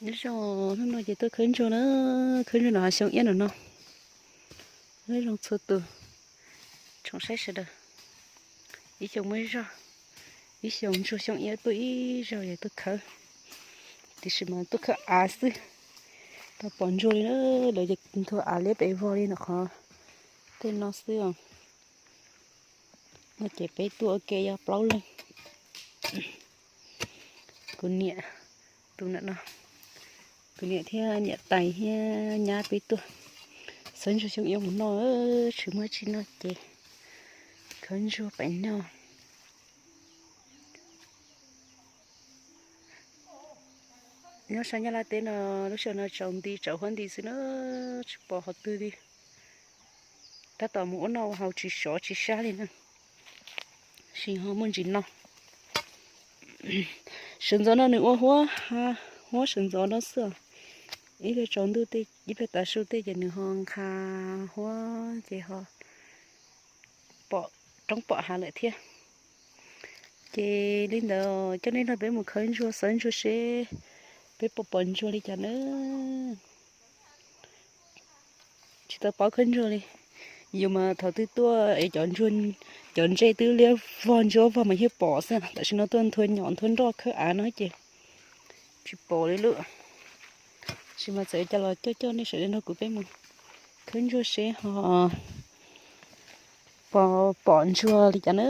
Nyob zoo, hnub no ces tuaj khawb ntsuag na, khawb ntsuag nram hav xyoob iab no no. Nyob zoo txhua tus, tsoom saib sawv daws, ib xyoos muaj ib zaug, ib xyoos ntsuag xyoob iab tuaj ib zaug ces tuaj khawb, tiam sis mas tuaj khawb av xwb, tau pom ntsuag li na, lawv ces nthua av liab pes vog li ntawm qhov tej no xwb os. No ces peb tuaj ua ke yog plaub leeg. Kuv niam, tus ntawm no, kuv niam thiab niam tais thiab nyab peb tuaj xawb ntsuag xyoob iab mus noj, tsis muaj tsi noj ces khawb ntsuag pem noj. Nyob sab Nyab Laj teb no, lub sij hawm no tsaus nti tsaus huab nti xwb na, tsis pom qhov twg li. Tab tom mus ua noj ua haus tsis sov tsis sab li na, tsis ho muaj ntsis no. Sawv ntxov no nws ua huab, huab sawv ntxov no xwb. Ib pliag tsaus ntuj tej ib pliag tav su tej ces nws ho nqa huab ces ho pom roob pom hav lawm thiab. Ces li ntawd coj nej nrog peb mus khawb ntsuag xawb ntsuag seb peb puas pom ntsuag li cas na. Tsis tau paub khawb ntsuag li. Yus mas thaum twg tuaj es cov ntsuag, cov ntses twb liab vog ntsuab vog mas thiaj pom xwb, tam sim no tuaj nthua nyom nthua nroj khawb av no ces tsis pom li lawm. Tab sis mas txawm cas los coj coj nej sawv daws nrog kuv peb mus khawb ntsuag seb ho pom ntsuag li cas na.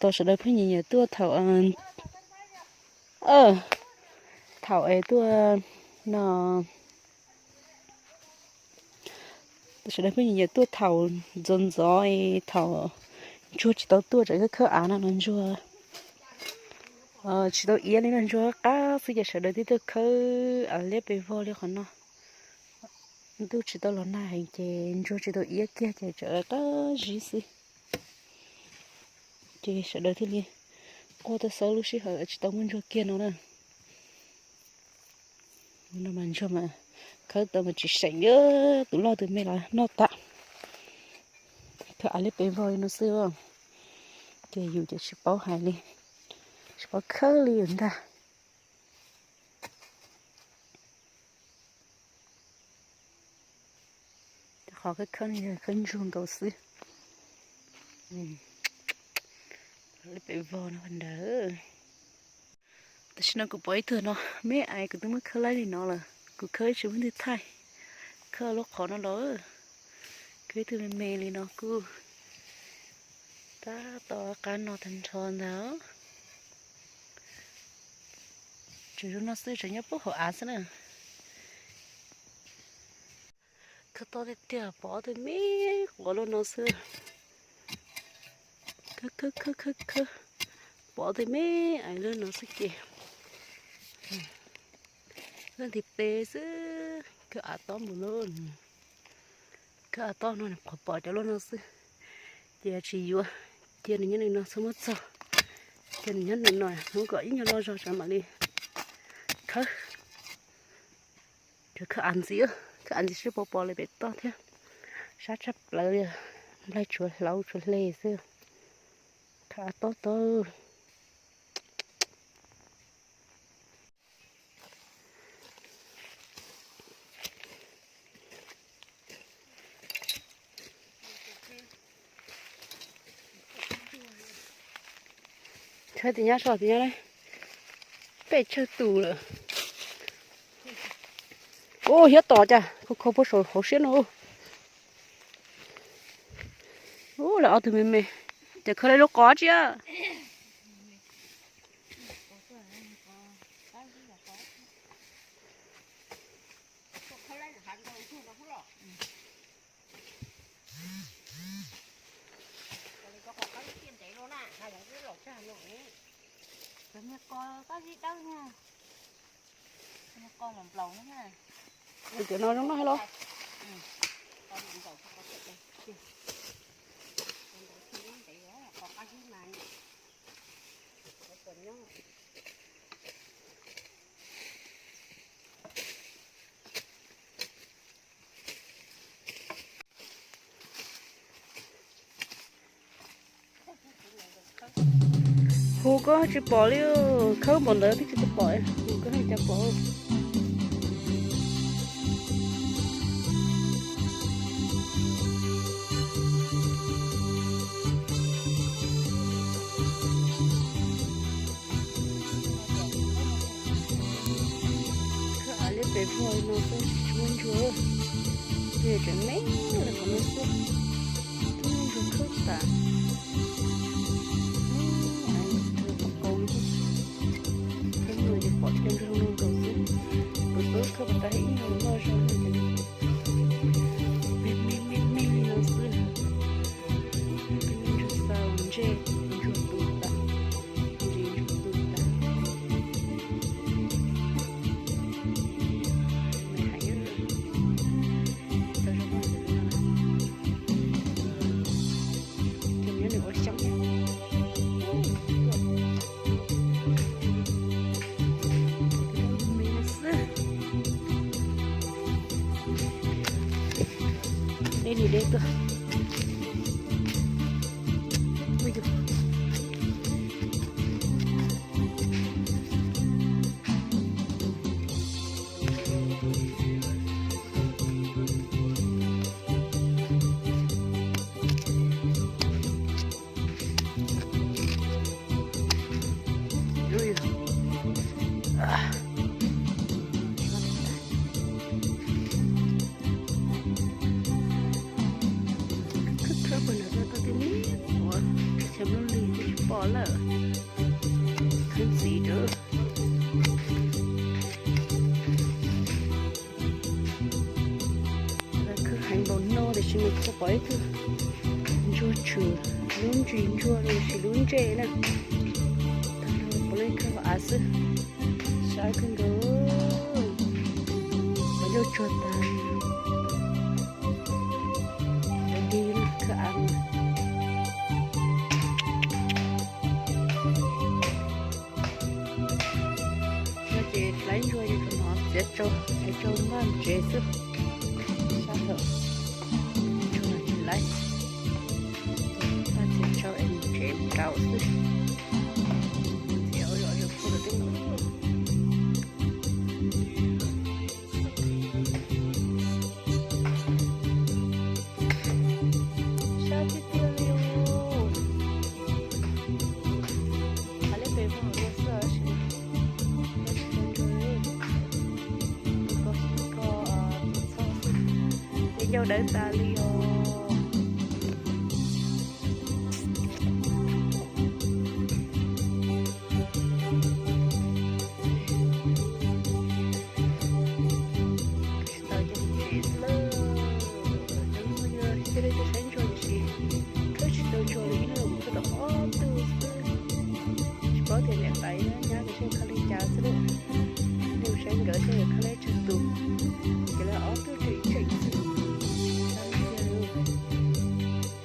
Tau sawv daws pheej nyiam nyiam tuaj thaum, thaum es tuaj no, sawv daws pheej nyiam nyiam tuaj thaum ntxov ntxov, thaum ntsuag tsis tau tuaj, tseem khawb av no los ntsuag tsis tau iab li no, ntsuag qab xwb ces sawv daws thiaj tuaj khawb av liab pes vog li qhov no. Ntuj tsis tau los nag heev ces ntsuag tsis tau iab kiag ces tseem qab zib xwb. Ces sawv daws thiaj li quaj tuaj xaub lub sij hawm tsis tau muaj ntsuag kiag no na. No mas ntsuag mas khawb tau mas tsis seem li, tus loj tus me los noj tas. Khawb av liab pes vog li no xwb, ces yus ces tsis paub hais li, tsis paub khawb li ntag. Qhov khawb khawb no yog khawb ntsuag nkaus xwb. Liab pes vog no ntawd. Tam sim no kuv pom ib tug no, me ais kuv twb muab khawb laib li no lawm, kuv khawb tsis muaj leej twg thaij, khawb lub qhov no los, khawb ib tug me me li no kuj tab tom qab no tag nrho ntag. Tseem zoo no xwb, tseem nyob puag hauv av xwb na. Khawb tob tiag tiag, pom ob tug me quav luaj no xwb. Khawb khawb khawb khawb khawb, pom ob tug me ais luaj no xwb ces leej nti peb xwb, khawb av tob mus lawm. Khawb av tob no qhuav pom cov luaj no xwb, ces tsis yuav, cia nws nyob nws no txhob muab txog, cia nws nyob nws no hnub kom ib nyuag loj zog tsam mam li khawb. Tsuas khawb av ntxiv, khawb av ntxiv seb puas pom lawm pem toj thiab. Sab tshaj plaws li, nplaig tshuav hlauv tshuav hle xwb. Khawb av tob tau. Tsawg tim nyab, so tim nyab, peb tsawg tus lawm. Ua hiab tom cas khau khau puag saum hauv siab no. Ua lawv ob tug me me, ces khawb lawv lub qos tsis. Cov no zoo noj los. Hu koj tsis pom li, khawb npaum ntawd twb tsis tau pom, hu koj cas pom. Khawb av liab pes vog no xwb tsis muaj ntsuag. Ces tseem me lawm qhov no xwb, twb muaj ntsuag khawb tas. Qhov no ces pom cov ntsuag zoo no nkaus xwb. Kuv twb khawb pas tas ib nyuag loj zog no ces me me me me li no xwb. Ntsuag xa los ntsej ntsuag tu tas, ntsis ntsuag tu tas. Me hais tau zoo no ces no na, ces nyob nws ua xyoob. Dej li dej tuaj. Khawb khawb pem no tau tej me qhuav tsis muaj lwg twb tsis pom lawm. Khawb ntxiv rau. Khawb heev npaum no tiam sis nws tsis pom ib tug ntsuag tshwm lub ntsis ntsuag los sis lub ntsej na. Tag nrho puav leej khawb hauv av xwb. Sab kawg nkaus. Qhov ncauj tsuag tas. Cov dig khawb av. No ces hlais ntsuag ces tsuas hnov txiav tsau, txiav tsau npaj tsev xwb. Sab hawm ntsuag tsis laib, npaj txiav tsau es mus tsev mus rau xwb. Txiav ua zom zaws pug rau tej no. Sab tiag tiag li os. Av liab pes vog no xwb tab sis nyob tsis tau ntsuag li. Tus ko xwb ko, tus txho xwb. Tej ncauj dawb tas li os. Tsis tau cov tsev xwb lawm. Cov no yog cia li tuaj saib ntsuag tiam sis khawb tsis tau ntsuag li, ib hnub khawb tau ob tug xwb. Tsis paub tias niam tais nyab nkawd seb khawb li cas xwb lauj. Nej mus saib nkawd seb khawb li tsawg tus, ces lawv ob tug tseem tseem xwb. Sab tiag li.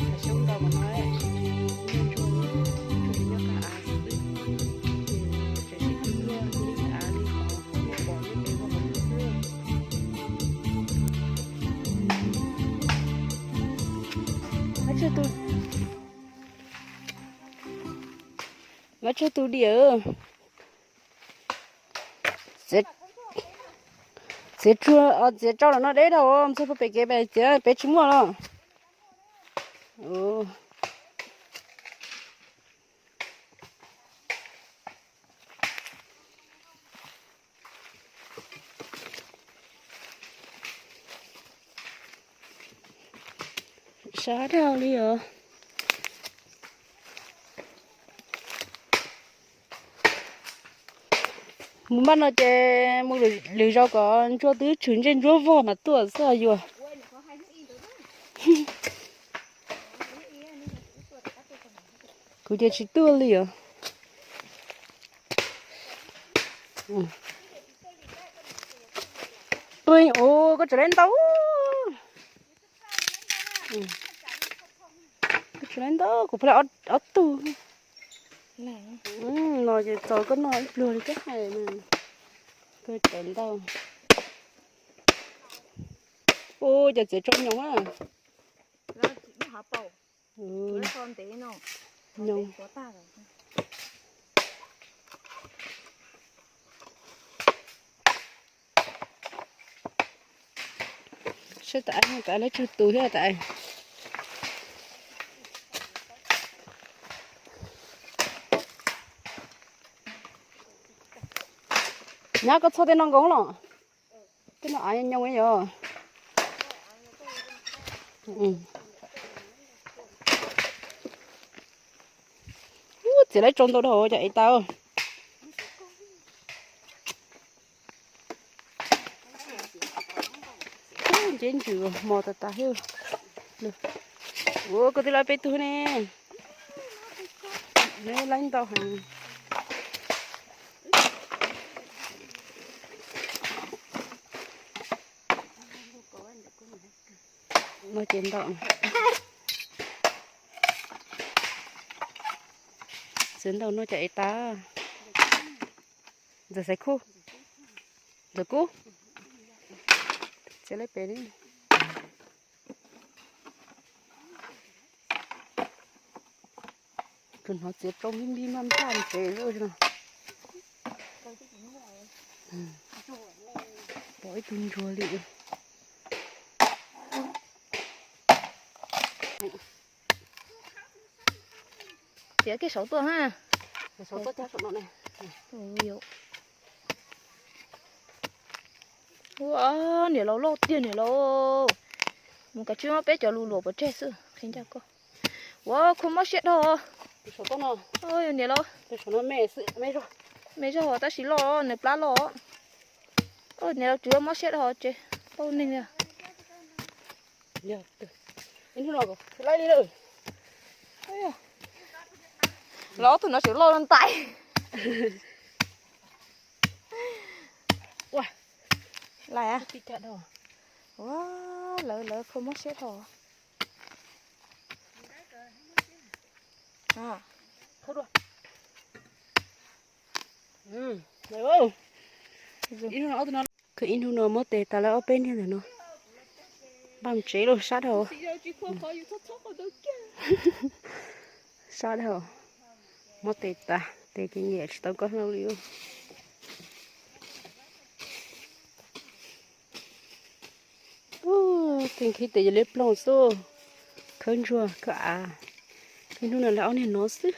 Cov xyoob ntau mas no tsis muaj ntsuag, ntsuag tsis nyob qab av xwb. Ces tseem sib tw luaj li av li qhov muaj pom li pes vog qhov no xwb. Ab, tsawg tus, ab, tsawg tus diam. Txiav, txiav tsau los no deb dhau, txog puag pem kev pem txiav pem tsis muaj los. Sab dhau li os. Mus npaj no ces mus lwm zaus kom ntsuag twb tshwm ntsej ntsuab vog mas tuaj xwb os yuav. Kuv ces tsis tuaj li os. Tuaj, ua koj tseem laib ntau. Koj tseem laib ntau, kuv pheej laib ob tug. No ces txaus koj noj ib pluag li koj hais na. Koj tseem ntau. Ua cas txiav tsau nyoos na. Nyoos. Nyoos. Nyoos. Nyoos. Seb tas tas lawv tsawg tus thiab tas. Nyab, koj txhob tej no nkoos los. Tej no av nyoos yog. Ub, txiav lawv tsau ntau dhau cov ev tas. Nceb ntsws mos tas tas thiab. Ua koj twb lawv peb tug ne. Neb laib ntau heev. No ces ntau. Txiav ntau no cov ev tas. Ntxawm Xaiv Kub, Ntxawm Kub, txiav lawv pem li. Tus hnov txiav rau npib npib maj npaj ntsev lawm no. Pom ib tug ntsuag li. Txiav kiag saum tuaj ha. Ua niam laus loj tiag niam laus. Mus kav tsij muab peb cov lus luam pov tseg xwb qhia ncaj koj. Ua khuv mob siab dhau. Niam laus, me zog tab sis loj, nws plab loj. Niam laus tsuas mob siab dhau ces tau neeg li. Los ob tug no tseem loj ntais. Lais, ua lawv lawv khuv mob siab dhau. Ib hnub no muab tes tas lawm ob peb niag ntawm no. Npaj tsev los sab dhau. Sab dhau. Muab tes tas, tes ces nyiam tsis tau koj hlau li. Tej nkhib tes yog liab ploog xwb, khawb ntsuag khawb av. Ib hnub no lawv ob niag no xwb.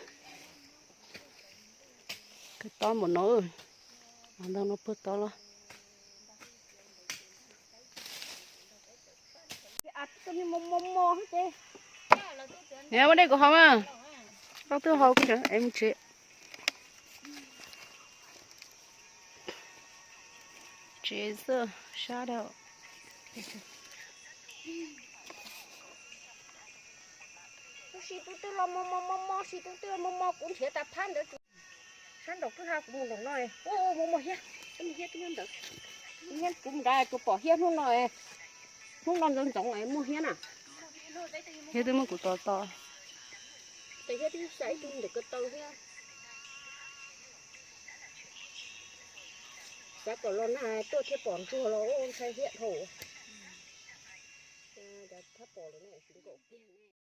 Kawg tob npaum no, av ntau no puag tod los. Niam, muab dej kuv haus mas. Koj twb haus kiag es mus tsev. Tsev xwb, sab dhau. Tus si tus twg los mos mos mos mos, si tus twg los mos mos, kuv nrhiav tas phab ntawd. Sab nraum kwj ha kuv mus nraum no, muaj muaj hiab, muaj hiab twb nyob ntawd. Kuv mus nrad tsuas pom hiab hnub no, hnub no ntxoov ntxoov muaj hiab na. Hiab twb muab kuv tos tos. Tes hiab twb xa ib tug ntawm ko taw thiab. Xav kom los nag tuaj thiaj pom ntsuag los ntshai hiab dhau. Thab pom lawm ne, tsis nkaum kiag ne.